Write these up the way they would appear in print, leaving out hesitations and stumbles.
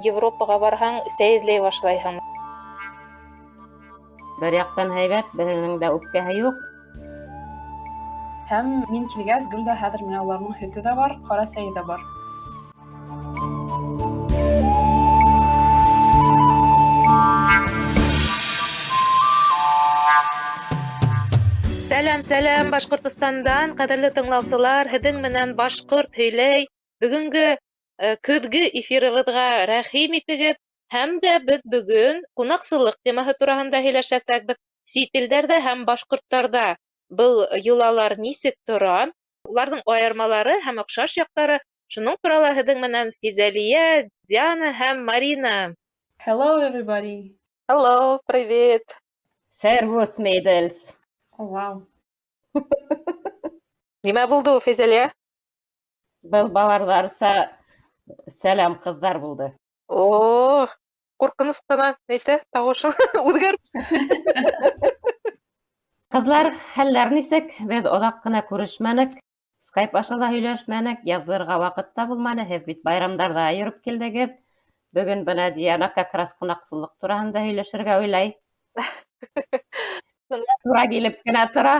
Европаға барһаң, сәй эҙләй башлайһың. Бер яҡтан һәйбәт, береһенең дә үпкәһе юҡ. Һәм мин килгәс, гөл дә хәҙер менә уларның һөтө ҙә бар, ҡара сәйе ҙә бар. Сәләм, сәләм, Башҡортостандан, ҡәҙерле тыңлаусылар, һеҙҙең менән Башҡорт һөйләй. Бөгөнгө көҙгө эфирыбыҙға рәхим итегеҙ. Һәм дә беҙ бөгөн ҡунаҡсылыҡ темаһы тураһында һөйләшәсәкбеҙ. Сит илдәрҙә һәм башҡорттарҙа был йолалар нисек тора, уларҙың айырмалары һәм оҡшаш яҡтары. Шуның турала һеҙҙең менән Физәлиә, Диана һәм Марина. Hello, everybody. Hello, привет. Servus, Mädels. Oh, wow. Нимә булды ул, Физәлиә? Был баварҙарса сәләм ҡыҙҙар булды. О, ҡурҡыныс ҡына, әйтә, тауышың үҙгәреп. Ҡыҙҙар, хәлдәр нисек? Беҙ оҙаҡ ҡына күрешмәнек. Скайп аша ла һөйләшмәнек, яҙҙырырға ваҡыт та булманы. Һеҙ бит байрамдарҙа йөрөп килдегеҙ. Бөгөн бына Диана как раз ҡунаҡсылыҡ тураһында һөйләшергә уйлай. Тура килеп кенә тора.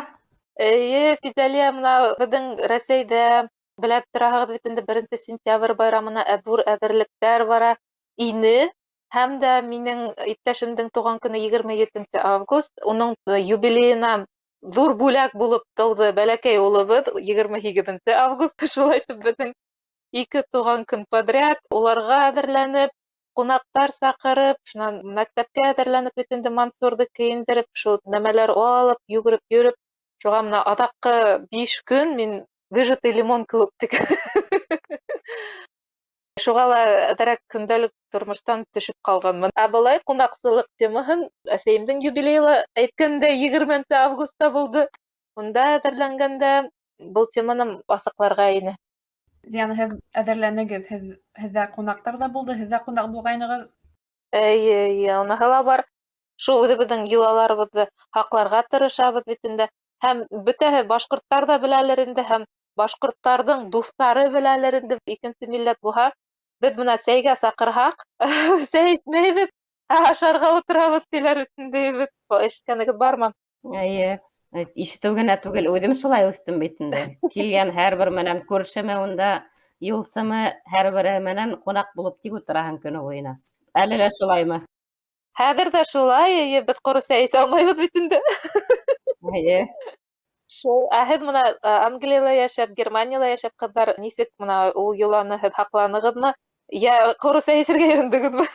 Эйе, Физәлиә, бына беҙҙең Рәсәйҙә беләп тораһығыҙ бит инде 1 сентябрь байрамына ҙур әҙерлектәр бара ине. Һәм дә минең иптәшемдең тыуған көнө 27 август, уның юбилейына ҙур бүләк булып тыуҙы бәләкәй улыбыҙ 28 август. Шулай итеп беҙҙең ике тыуған көн подряд уларға әҙерләнеп, ҡунаҡтар саҡырып, шунан мәктәпкә әҙерләнеп бит инде Мансурҙы кейендереп, шул нәмәләр алып, йүгереп йөрөп, шуға бына аҙаҡҡы 5 көн мин выжатый лимон кеүек тик. Шуға ла әҙерәк көндәлек тормоштан төшөп ҡалғанмын. Ә былай ҡунаҡсылыҡ темаһын әсәйемдең юбилейы ла әйткәндәй 20 августта булды. Унда әҙерләнгәндә был теманы асыҡларға ине. Диана, һеҙ әҙерләнегеҙ, һеҙҙә ҡунаҡтар ҙа булды, һеҙ ҙә ҡунаҡ булғайнығыҙ. Эйе, эйе, уныһы ла бар. Шул үҙебеҙҙең йолаларыбыҙҙы һаҡларға тырышабыҙ бит инде. Һәм бөтәһе башҡорттар ҙа беләлер инде, һәм башҡорттарҙың дуҫтары беләлер инде. Икенсе милләт булһа, беҙ бына сәйгә саҡырһаҡ, сәй эсмәйбеҙ, ә ашарға ултырабыҙ тиләр бит инде. Ишеткәнегеҙ бармы? Эйе, ишетеү генә түгел, үҙем шулай үҫтем бит инде. Килгән һәр бер менән күршеме унда, юлсымы, һәр береһе менән ҡунаҡ булып тик ултыраһың көнө буйына. Әле лә шулаймы? Хәҙер ҙә шулай, эйе, беҙ ҡоро сәй эсә алмайбыҙ бит инде. Эйе. Шул. Ә һеҙ бына Англияла йәшәп, Германияла йәшәп, ҡыҙҙар, нисек бына ул йоланы һеҙ һаҡланығыҙмы? Йә ҡоро сәй эсергә өйрәндегеҙме?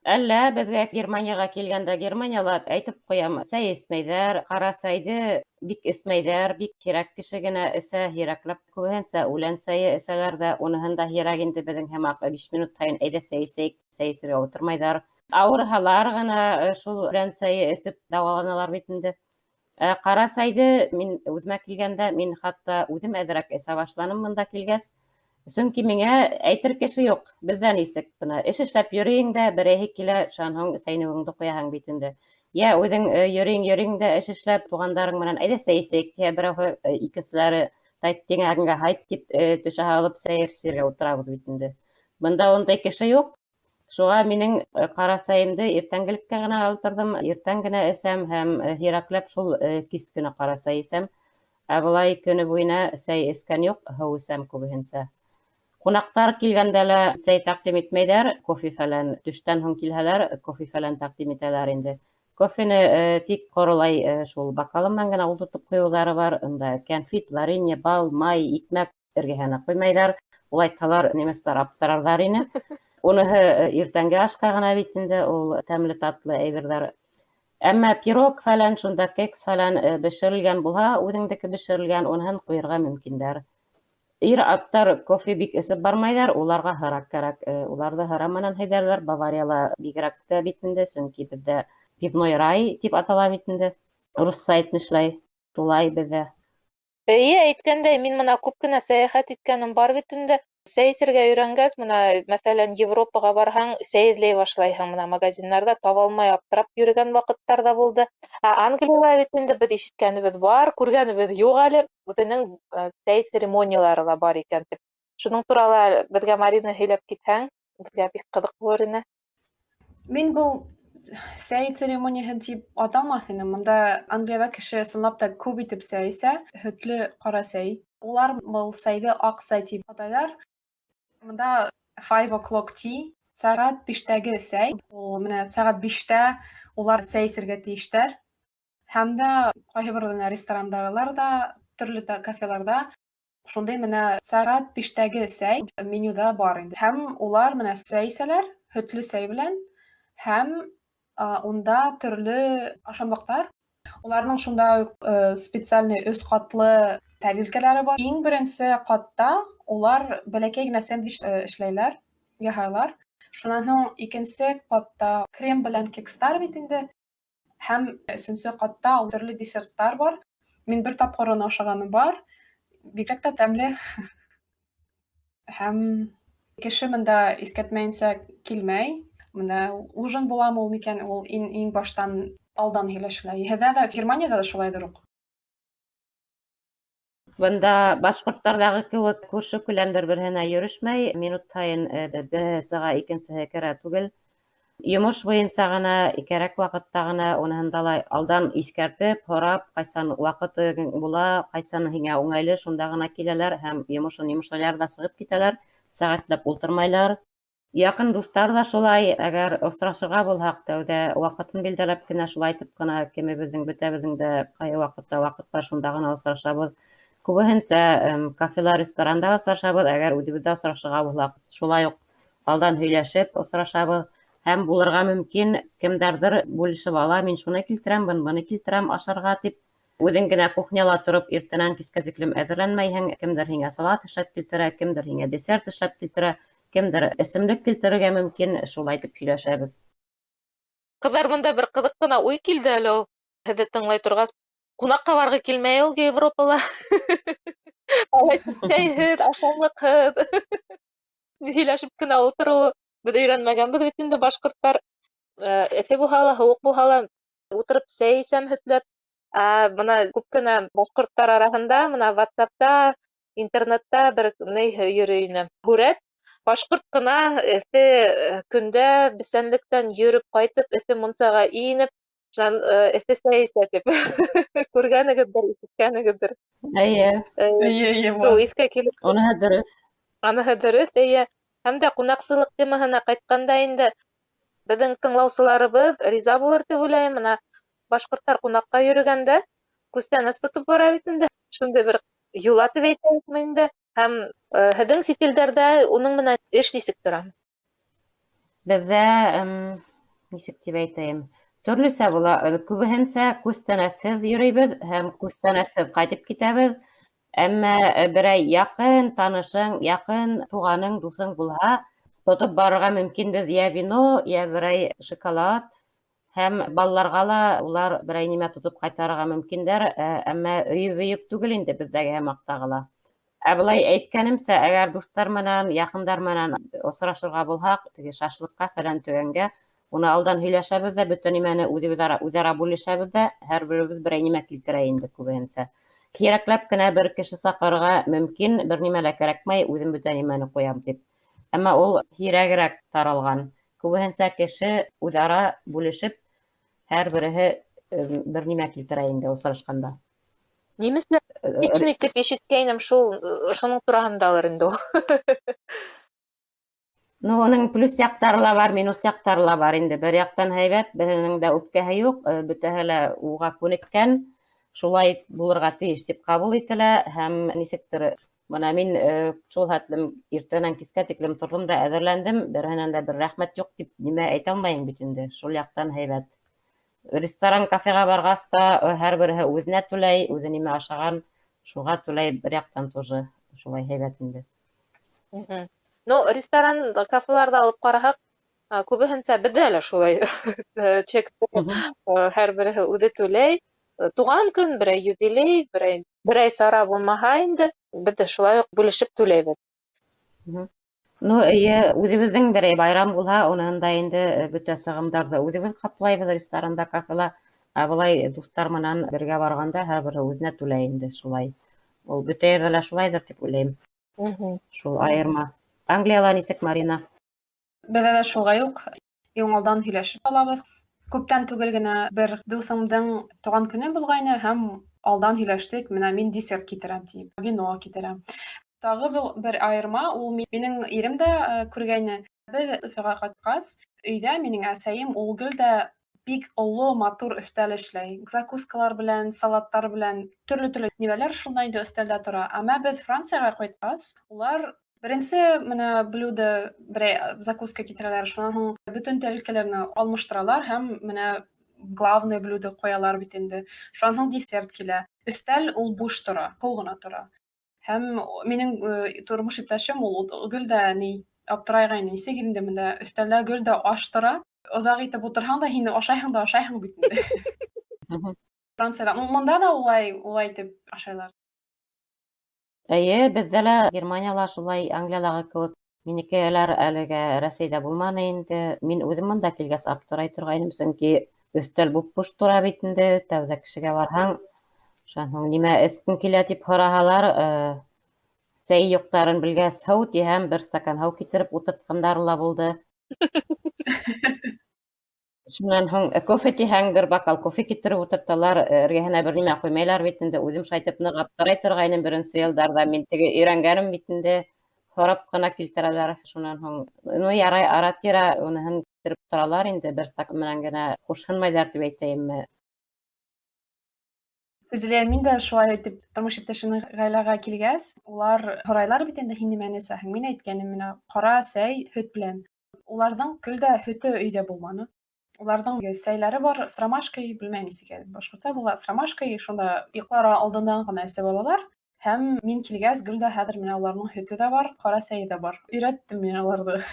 Әллә беҙгә Германияға килгәндә, Германияла әйтеп ҡуям, сәй эсмәйҙәр, ҡара сәйҙе бик эсмәйҙәр, бик һирәк кеше генә эсә, һирәкләп күбеһенсә үлән сәйе эсәләр ҙә, уныһын да һирәк инде беҙҙең һымаҡ 5 минут һайын әйҙә сәй эсәйек, сәй эсергә ултырмайҙар. Ауырыһалар ғына шул үлән сәйе эсеп дауаланалар бит инде. Ҡара сәйҙе мин үҙемә килгәндә, мин хатта үҙем әҙерәк эсә башланым бында килгәс. Сөнки миңә әйтер кеше юҡ, беҙҙә нисек бына эш эшләп йөрөйөң дә, берәйһе килә, шунан һуң сәйнүгеңде ҡуяһың бит инде. Йә үҙең йөрөйөң дә эш эшләп, туғандарың менән әйҙә сәй эсәйек тиһә берәүһе, икенселәре тайт тиңәгеңгә һайт тип төшә һалып сәй эсергә ултырабыҙ бит инде. Бында ундай кеше юҡ. Шуға минең ҡара сәйемде иртәнгелеккә генә ултырҙым, иртән генә эсәм һәм һирәкләп шул кис көнө ҡара сәй эсәм. Ә былай көнө буйына сәй эскән юҡ, һыу эсәм күбеһенсә. Ҡунаҡтар килгәндә лә сәй тәҡдим итмәйҙәр, кофе фәлән, төштән һуң килһәләр, кофе фәлән тәҡдим итәләр инде. Кофены тик ҡоролай шул бокалы менән генә ултыртып ҡуйыуҙары бар, унда кәнфит, варенье, бал, май, икмәк эргәһенә ҡуймайҙар. Улайтһалар немецтар аптырарҙар ине. Уныһы иртәнге ашҡа ғына бит инде, ул тәмле татлы әйберҙәр. Әммә пирог фәлән, шунда кекс фәлән бешерелгән булһа, үҙеңдеке бешерелгән, уныһын ҡуйырға мөмкиндәр. Ир аттар кофе бик эсеп бармайҙар, уларға һыра кәрәк. Уларҙы һыра менән һыйҙарҙар, Баварияла бигерәк тә бит инде, сөнки беҙҙә пивной рай тип атала бит инде. Русса әйтмешләй, шулай беҙҙә. Эйе, әйткәндәй, мин бына күп кенә сәйәхәт иткәнем бар бит инде. Сәй эсергә өйрәнгәс, бына, мәҫәлән, Европаға барһаң, сәй эҙләй башлайһың, бына магазиннарҙа таба алмай аптырап йөрөгән ваҡыттар ҙа булды. Ә Англияла бит инде беҙ ишеткәнебеҙ бар, күргәнебеҙ юҡ әле. Үҙенең сәй церемониялары ла бар икән тип. Шуның турала беҙгә Марина һөйләп китһәң. Беҙгә бик ҡыҙыҡ булыр ине. Мин был сәй церемонияһы тип атамаҫ инем. Бында Англияла кеше ысынлап та күп итеп сәй эсә, һөтлө ҡара сәй. Улар был сәйҙе аҡ сәй тип атайҙар. Бында five o'clock tea, сәғәт биштәге сәй. Ул менә сәғәт биштә улар сәй эсергә тейештәр. Һәм дә ҡайһы бер ресторандарҙа, төрлө кафеларҙа шундай менә сәғәт биштәге сәй менюҙа бар инде. Һәм улар менә сәй эсәләр, һөтлө сәй белән, һәм унда төрлө ашамлыҡтар. Уларҙың шунда уҡ специальный өс ҡатлы тәрилкәләре бар. Иң беренсе ҡатта улар бәләкәй генә сэндвич эшләйләр, яһайлар. Шунан һуң икенсе ҡатта крем белән кекстар бит инде. Һәм өсөнсө ҡатта төрлө десерттар бар. Мин бер тапҡыр уны ашағаным бар. Бигерәк тә тәмле. Һәм кеше бында иҫкәртмәйенсә килмәй. Бында ужин буламы ул микән, ул иң баштан алдан һөйләшелә. Һеҙҙә ҙә, Германияҙа ла шулайҙыр уҡ. Бында башҡорттарҙағы кеүек күрше күлән бер-береһенә йөрөшмәй, минут һайын береһе сыға, икенсеһе керә түгел. Йомош буйынса ғына, кәрәк ваҡытта ғына, уныһында ла алдан иҫкәртеп, һорап, ҡайсан ваҡыты була, ҡайсан һиңә уңайлы, шунда ғына киләләр һәм йомошон йомошлайлар ҙа сығып китәләр, сәғәтләп ултырмайлар. Яҡын дуҫтар ҙа шулай, әгәр осрашырға булһаҡ, тәүҙә ваҡытын билдәләп кенә, шулай итеп кенә кемебеҙҙең, бөтәбеҙҙең дә ҡайһы ваҡытта ваҡыт бар, шунда ғына осрашабыҙ. Күбеһенсә кафела, ресторанда осрашабыҙ, әгәр үҙебеҙҙә осрашырға булһаҡ, шулай уҡ алдан һөйләшеп осрашабыҙ. Һәм булырға мөмкин, кемдәрҙер бүлешеп ала, мин шуны килтерәм, быны килтерәм ашарға тип. Үҙең генә кухняла тороп иртәнән кискә тиклем әҙерләнмәйһең, кемдер һиңә салат эшләп килтерә, кемдер һиңә десерт эшләп килтерә, кемдер эсемлек килтерергә мөмкин, шулай итеп һөйләшәбеҙ. Ҡыҙҙар, бында бер ҡыҙыҡ ҡына уй килде әле ул. Һеҙҙе тыңлай торғас, ҡунаҡҡа барғы килмәй ул Европала. Алай сәйһеҙ, ашамлыҡһыҙ. Һөйләшеп кенә ултырыу беҙ өйрәнмәгәнбеҙ бит инде башҡорттар. Эҫе булһа ла, һыуыҡ булһа ла ултырып сәй эсәм һөтләп. Ә бына күп кенә башҡорттар араһында бына WhatsApp-та, интернетта бер ни йөрөй ине. Һүрәт башҡорт ҡына эҫе көндә бесәнлектән йөрөп ҡайтып, эҫе мунсаға инеп, шунан эҫе сәй эсә тип. Күргәнегеҙҙер, ишеткәнегеҙҙер. Эйе. Эйе, эйе. Шул иҫкә килеп. Уныһы дөрөҫ. Аныһы дөрөҫ, эйе. Һәм дә ҡунаҡсылыҡ темаһына ҡайтҡанда инде беҙҙең тыңлаусыларыбыҙ риза булыр тип уйлайым. Бына башҡорттар ҡунаҡҡа йөрөгәндә күстәнәс тотоп бара бит инде. Шундай бер йола тип әйтәйекме инде. Һәм һеҙҙең сит илдәрҙә уның менән эш нисек тора? Беҙҙә нисек тип әйтәйем, төрлөсә була. Күбеһенсә күстәнәсһеҙ йөрөйбөҙ һәм күстәнәсһеҙ ҡайтып китәбеҙ. Әммә берәй яҡын танышың, яҡын туғаның, дуҫың булһа, тотоп барырға мөмкинбеҙ йә вино, йә берәй шоколад. Һәм балаларға ла улар берәй нимә тотоп ҡайтарырға мөмкиндәр, әммә өйөп-өйөп түгел инде беҙҙәге һымаҡтағы ла. Ә былай әйткәнемсә, әгәр дуҫтар менән, яҡындар менән осрашырға булһаҡ, теге шашлыҡҡа фәлән төгәнгә, уны алдан һөйләшәбеҙ ҙә, бөтә нимәне үҙебеҙ ара, үҙ-ара бүлешәбеҙ ҙә, һәр беребеҙ берәй нимә килтерә инде күбеһенсә. Һирәкләп кенә бер кеше саҡырырға мөмкин, бер нимә лә кәрәкмәй, үҙем бөтә нимәне ҡуям тип. Әммә ул һирәгерәк таралған. Күбеһенсә кеше үҙ-ара бүлешеп, һәр береһе бер нимә килтерә инде осрашҡанда. Немецләр личный тип ишеткәйнем, шул шуның тураһындалыр инде ул. Ну, уның плюс яҡтары ла бар, минус яҡтары ла бар инде. Бер яҡтан һәйбәт, береһенең дә үпкәһе юҡ, бөтәһе лә уға күнеккән, шулай булырға тейеш тип ҡабул ителә һәм нисектер бына мин шул хәтлем иртәнән кискә тиклем торҙом да әҙерләндем, береһенән дә бер рәхмәт юҡ тип нимә әйтә алмайым бит инде. Шул яҡтан һәйбәт. Ресторан, кафеға барғас та һәр береһе үҙенә түләй, үҙе нимә ашаған, шуға түләй, бер яҡтан тоже шулай һәйбәт инде. Ну, ресторан, кафеларҙа алып ҡараһаҡ, күбеһенсә беҙҙә лә шулай чекты һәр береһе үҙе түләй. Туған көн, берәй юбилей, берәй сара булмаһа инде, беҙ ҙә шулай уҡ бүлешеп түләйбеҙ. Ну, эйе, үҙебеҙҙең берәй байрам булһа, уныһын да инде бөтә сығымдарҙы үҙебеҙ ҡаплайбыҙ ресторанда, кафела. Ә былай дуҫтар менән бергә барғанда һәр береһе үҙенә түләй инде шулай. Ул бөтә ерҙә лә шулайҙыр тип уйлайым. Шул айырма. Англияла нисек, Марина? Беҙҙә лә шулай уҡ иң алдан һөйләшеп алабыҙ. Күптән түгел генә бер дуҫымдың тыуған көнө булғайны, һәм алдан һөйләштек, менә мин десерт китерәм тип, вино китерәм. Тағы был бер айырма, ул минең ирем дә күргәйне. Беҙ Өфөгә ҡайтҡас, өйҙә минең әсәйем ул гел дә бик оло, матур өҫтәл эшләй. Закускалар белән, салаттар белән, төрлө-төрлө нимәләр шунда инде өҫтәлдә тора. Әммә беҙ Францияға ҡайтҡас, улар беренсе менә блюдо берәй закуска китерәләр, шунан һуң бөтөн тәрилкәләрне алмаштыралар һәм менә главное блюдо ҡуялар бит инде. Шунан һуң десерт килә. Өҫтәл ул буш тора, ҡул ғына тора. Һәм минең тормош иптәшем ул гел дә ни аптырайғайны, нисек инде бында өҫтәлдә гел дә аш тора. Оҙаҡ итеп ултырһаң да һин ашайһың да ашайһың бит инде. Францияла, мында ҙа улай итеп ашайлар. Эйе, беҙҙә лә Германияла шулай Англиялағы кеүек. Минекеләр әлегә Рәсәйҙә булманы инде. Мин үҙем бында килгәс аптырай торғайным, сөнки өҫтәл буп-буш тора бит инде. Тәүҙә кешегә барһаң, шунан һуң нимә эскең килә тип һораһалар, сәй юҡтарын белгәс, һыу тиһәм, бер стакан һыу китереп ултыртҡандары ла булды. Шунан һуң кофе тиһәң, бер бокал кофе килтереп ултырталар, эргәһенә бер нимә ҡуймайлар бит инде. Үҙем шайтып ныҡ аптырай торғайным беренсе йылдарҙа. Мин теге өйрәнгәнем бит инде, һорап ҡына килтерәләр. Шунан һуң, ну, ярай, ара-тирә уныһын килтереп торалар инде, бер стакан менән генә ҡушһынмайҙар тип әйтәйемме. Фәзилә, мин дә шулай итеп тормош иптәшемдең ғаиләгә килгәс, улар һорайлар бит инде, һин нимәне эсәһең? Мин әйткәнем, менә ҡара сәй һөт белән. Уларҙың көл дә һөтө өйҙә булманы. Уларҙың сәйләре бар, с ромашкой, белмәйем нисек башҡортса була, с ромашкой, шунда йоҡлар алдынан ғына эсеп алалар. Һәм мин килгәс, гөл дә хәҙер менә уларҙың һөтө ҙә бар, ҡара сәйе ҙә бар. Өйрәттем мин уларҙы.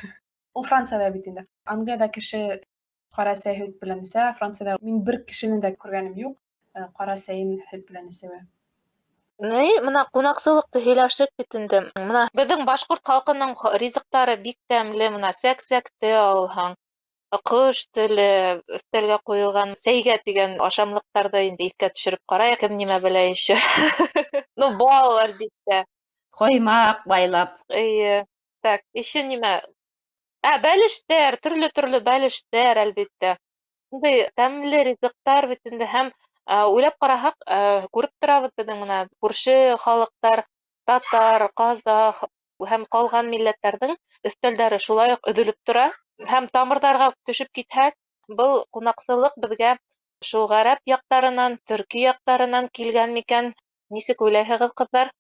Ул Францияла бит инде. Англияла кеше ҡара сәй һөт белән эсә, Францияла мин бер кешене дә күргәнем юҡ, ҡара сәйен һөт белән эсеүе. Ни, мына ҡунаҡсылыҡты һөйләшек бит инде. Мына беҙҙең башҡорт халҡының ризыҡтары бик тәмле, мына сәк-сәкте алһаң, ҡош теле, өҫтәлгә ҡуйылған сәйгә тигән ашамлыҡтарҙы инде иҫкә төшөрөп ҡарайыҡ, кем нимә белә еще. Ну, бал, әлбиттә. Ҡоймаҡ байлап. Эйе. Так, еще нимә? Бәлештәр, төрлө-төрлө бәлештәр, әлбиттә. Шундай тәмле ризыҡтар бит инде һәм уйлап ҡараһаҡ, күреп торабыҙ беҙҙең мына күрше халыҡтар, татар, ҡазах һәм ҡалған милләттәрҙең өҫтәлдәре шулай уҡ өҙөлөп тора. Һәм тамырҙарға төшөп китһәк, был ҡунаҡсылыҡ беҙгә шул ғәрәп яҡтарынан, төрки яҡтарынан килгән микән? Нисек уйлайһығыҙ, ҡыҙҙар?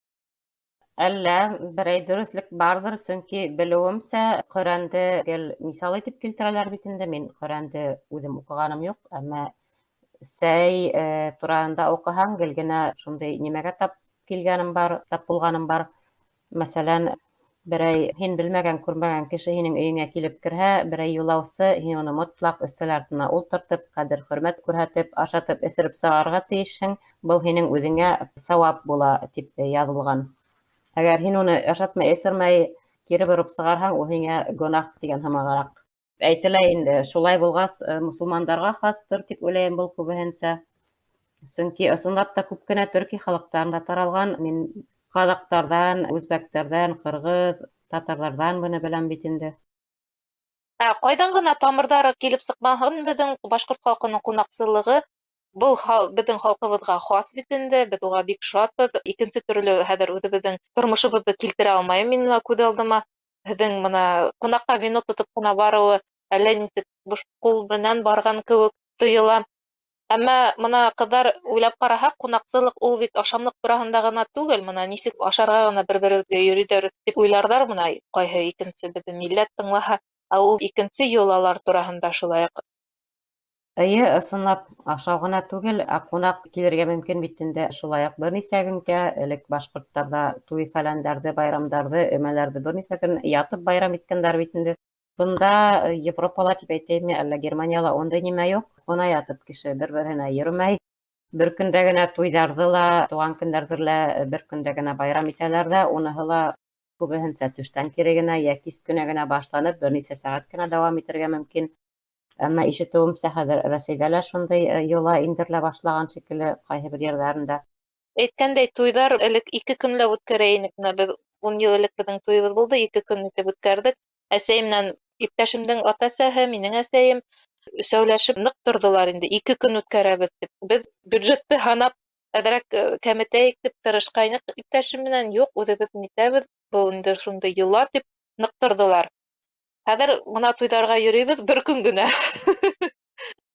Әллә берәй дөрөҫлөк барҙыр, сөнки белеүемсә Ҡөрьәнде гел миҫал итеп килтерәләр бит инде. Мин Ҡөрьәнде үҙем уҡығаным юҡ, әммә сәй тураһында уҡыһаң, гел генә шундай нимәгә тап килгәнем бар, тап булғаным бар. Мәҫәлән, берәй һин белмәгән, күрмәгән кеше һинең өйөңә килеп керһә, берәй юлаусы, һин уны мотлаҡ өҫтәл артына ултыртып, ҡәҙер-хөрмәт күрһәтеп, ашатып, эсереп сығарырға тейешһең. Был һинең үҙеңә сауап була тип яҙылған. Әгәр һин уны ашатмай, эсермәй кире бороп сығарһаң, ул һиңә гонаһ тигән һымағыраҡ. Әйтелә инде, шулай булғас, мосолмандарға хастыр тип уйлайым был күбеһенсә. Сөнки ысынлап та күп кенә төрки халыҡтарында таралған. Мин ҡаҙаҡтарҙан, үзбәктәрҙән, ҡырғыҙ, татарҙарҙан быны беләм бит инде. Ҡайҙан ғына тамырҙары килеп сыҡмаһын беҙҙең башҡорт халҡының ҡунаҡсыллығы, был беҙҙең халҡыбыҙға хас бит инде, беҙ уға бик шатбыҙ. Икенсе төрлө хәҙер үҙебеҙҙең тормошобоҙҙо килтерә алмайым мин мына күҙ алдыма. Һеҙҙең мына ҡунаҡҡа вино тотоп ҡына барыуы әллә нисек буш ҡул менән барған кеүек тойола. Әммә мына ҡыҙҙар уйлап ҡараһаҡ, ҡунаҡсылыҡ ул бит ашамлыҡ тураһында ғына түгел, мына нисек ашарға ғына бер-беребеҙгә йөрөйҙәр тип уйларҙар мына ҡайһы икенсе беҙҙең милләт тыңлаһа, ә ул икенсе йолалар тураһында шулай уҡ. Эйе, ысынлап ашау ғына түгел, ә ҡунаҡ килергә мөмкин бит инде шулай уҡ бер нисә көнгә. Элек башҡорттарҙа туй фәләндәрҙе, байрамдарҙы, өмәләрҙе бер нисә көн ятып байрам иткәндәр бит инде. Бында Европала тип әйтәйемме, әллә Германияла ундай нимә юҡ. Ҡуна ятып кеше бер-береһенә йөрөмәй. Бер көндә генә туйҙарҙы ла, тыуған көндәрҙе лә бер көндә генә байрам итәләр ҙә, уныһы ла күбеһенсә төштән кире генә йә кис көнө генә башланып, бер нисә сәғәт кенә дауам итергә мөмкин. Әммә ишетеүемсә, хәҙер Рәсәйҙә лә шундай йола индерелә башлаған шикелле ҡайһы бер ерҙәрендә. Әйткәндәй, туйҙар элек 2 көнләп үткәрә инек. Бына беҙ 10 йыл элек беҙҙең туйыбыҙ булды, 2 көн итеп үткәрҙек. Әсәй менән Иптәшемдең ата-әсәһе, минең әсәйем өсәүләшеп ныҡ торҙолар инде, 2 көн үткәрәбеҙ тип. Беҙ бюджетты һанап әҙерәк кәметәйек тип тырышҡайныҡ иптәшем менән, юҡ, үҙебеҙ нитәбеҙ, был инде шундай йола тип ныҡ торҙолар. Хәҙер бына туйҙарға йөрөйбөҙ бер көн генә.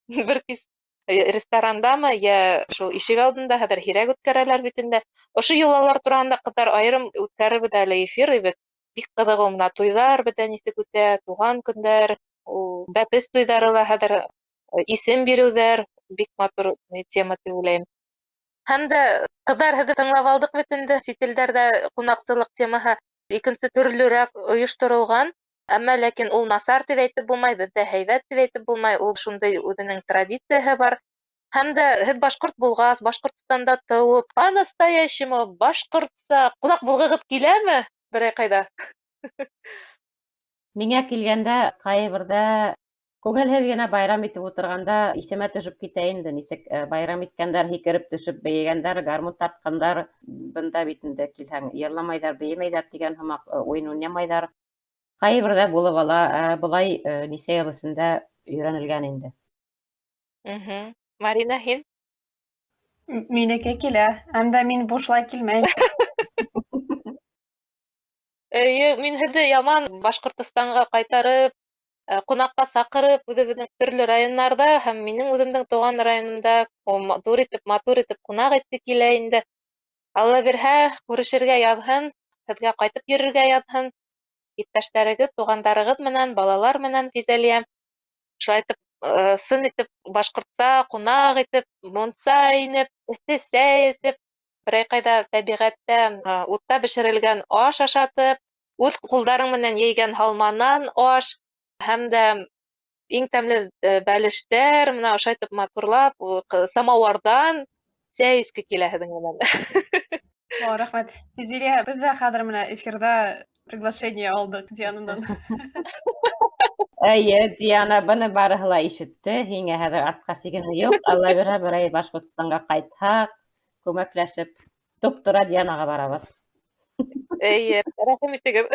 Бер кис ресторандамы, йә шул ишек алдында хәҙер һирәк үткәрәләр бит инде. Ошо йолалар тураһында ҡыҙҙар айырым үткәрербеҙ әле эфир бит. Бик ҡыҙыҡ ул, мына туйҙар беҙҙә нисек үтә, туған көндәр, ул бәпес туйҙары ла хәҙер исем биреүҙәр бик матур тема тип уйлайым. Һәм дә ҡыҙҙар, һеҙҙе тыңлап алдыҡ бит инде, сит илдәрҙә ҡунаҡсылыҡ темаһы икенсе төрлөрәк ойошторолған, әммә ләкин ул насар тип әйтеп булмай, беҙҙә һәйбәт тип әйтеп булмай, ул шундай үҙенең традицияһы бар. Һәм дә һеҙ башҡорт булғас, Башҡортостанда тыуып, по-настоящему башҡортса ҡунаҡ булғығыҙ киләме берәй ҡайҙа? Миңә килгәндә ҡайберҙә күңелһеҙ генә байрам итеп ултырғанда иҫемә төшөп китә инде, нисек байрам иткәндәр, һикереп төшөп бейегәндәр, гармун тартҡандар. Бында бит инде килһәң йырламайҙар, бейемәйҙәр тигән һымаҡ, уйын уйнамайҙар. Ҡайберҙә булып ала, былай нисә йыл эсендә өйрәнелгән инде. Марина, һин? Минеке килә, һәм дә мин бушлай килмәйем. Эйе, мин һеҙҙе яман Башҡортостанға ҡайтарып, ҡунаҡҡа саҡырып, үҙебеҙҙең төрлө районнарҙа һәм минең үҙемдең тыуған районымда ҙур итеп, матур итеп ҡунаҡ итте килә инде. Алла бирһә, күрешергә яҙһын, һеҙгә ҡайтып йөрөргә яҙһын. Иптәштәрегеҙ, туғандарығыҙ менән, балалар менән, Физәлиә. Шулай итеп, сын итеп башҡортса ҡунаҡ итеп, мунса инеп, эҫе сәй эсеп, берәй ҡайҙа тәбиғәттә, утта бешерелгән аш ашатып, үҙ ҡулдарың менән йәйгән һалманан аш һәм дә иң тәмле бәлештәр, мына ошайтып матурлап, самауарҙан сәй эске килә һеҙҙең менән. О, рәхмәт. Физилия, беҙ ҙә хәҙер менә эфирҙа приглашение алдыҡ Диананан. Эйе, Диана, быны барыһы ла ишетте. Һиңә хәҙер артҡа сигенеү юҡ. Алла бирһә, берәй Башҡортостанға ҡайтһаҡ, күмәкләшеп туп-тура Дианаға барабыҙ. Эйе, рәхим итегеҙ.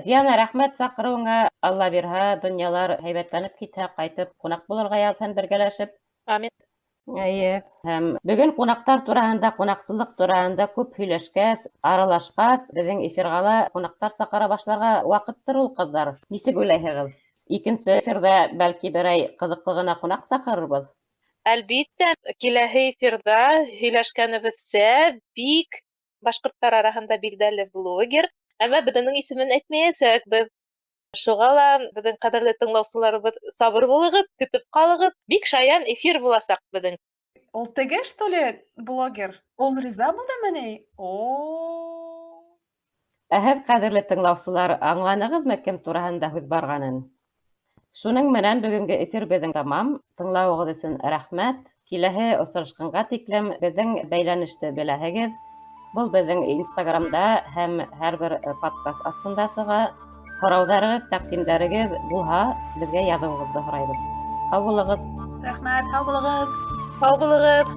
Диана, рәхмәт саҡырыуыңа. Алла бирһә, донъялар һәйбәтләнеп китһә, ҡайтып ҡунаҡ булырға яҙһын бергәләшеп. Амин. Эйе. Һәм бөгөн ҡунаҡтар тураһында, ҡунаҡсылыҡ тураһында күп һөйләшкәс, аралашҡас, беҙҙең эфирға ла ҡунаҡтар саҡыра башларға ваҡыттыр ул, ҡыҙҙар. Нисек уйлайһығыҙ? Икенсе эфирҙа бәлки берәй ҡыҙыҡлы ғына ҡунаҡ саҡырырбыҙ? Әлбиттә, киләһе эфирҙа һөйләшкәнебеҙсә, бик башҡорттар араһында билдәле блогер, әммә беҙ уның исемен әйтмәйәсәкбеҙ. Шуға ла беҙҙең ҡәҙерле тыңлаусыларыбыҙ, сабыр булығыҙ, көтөп ҡалығыҙ. Бик шаян эфир буласаҡ беҙҙең. Ул теге, что ли, блогер? Ул риза булдымы ни? О! Ә һеҙ, ҡәҙерле тыңлаусылар, аңланығыҙмы кем тураһында һүҙ барғанын? Шуның менән бөгөнгө эфир беҙҙең тамам. Тыңлауығыҙ өсөн рәхмәт. Киләһе осрашҡанға тиклем беҙҙең бәйләнеште беләһегеҙ. Был беҙҙең Инстаграмда һәм һәр бер подкаст аҫтында сыға. Һорауҙарығыҙ, тәҡдимдәрегеҙ булһа, беҙгә яҙыуығыҙҙы һорайбыҙ. Һау булығыҙ. Рәхмәт, һау булығыҙ. Һау булығыҙ.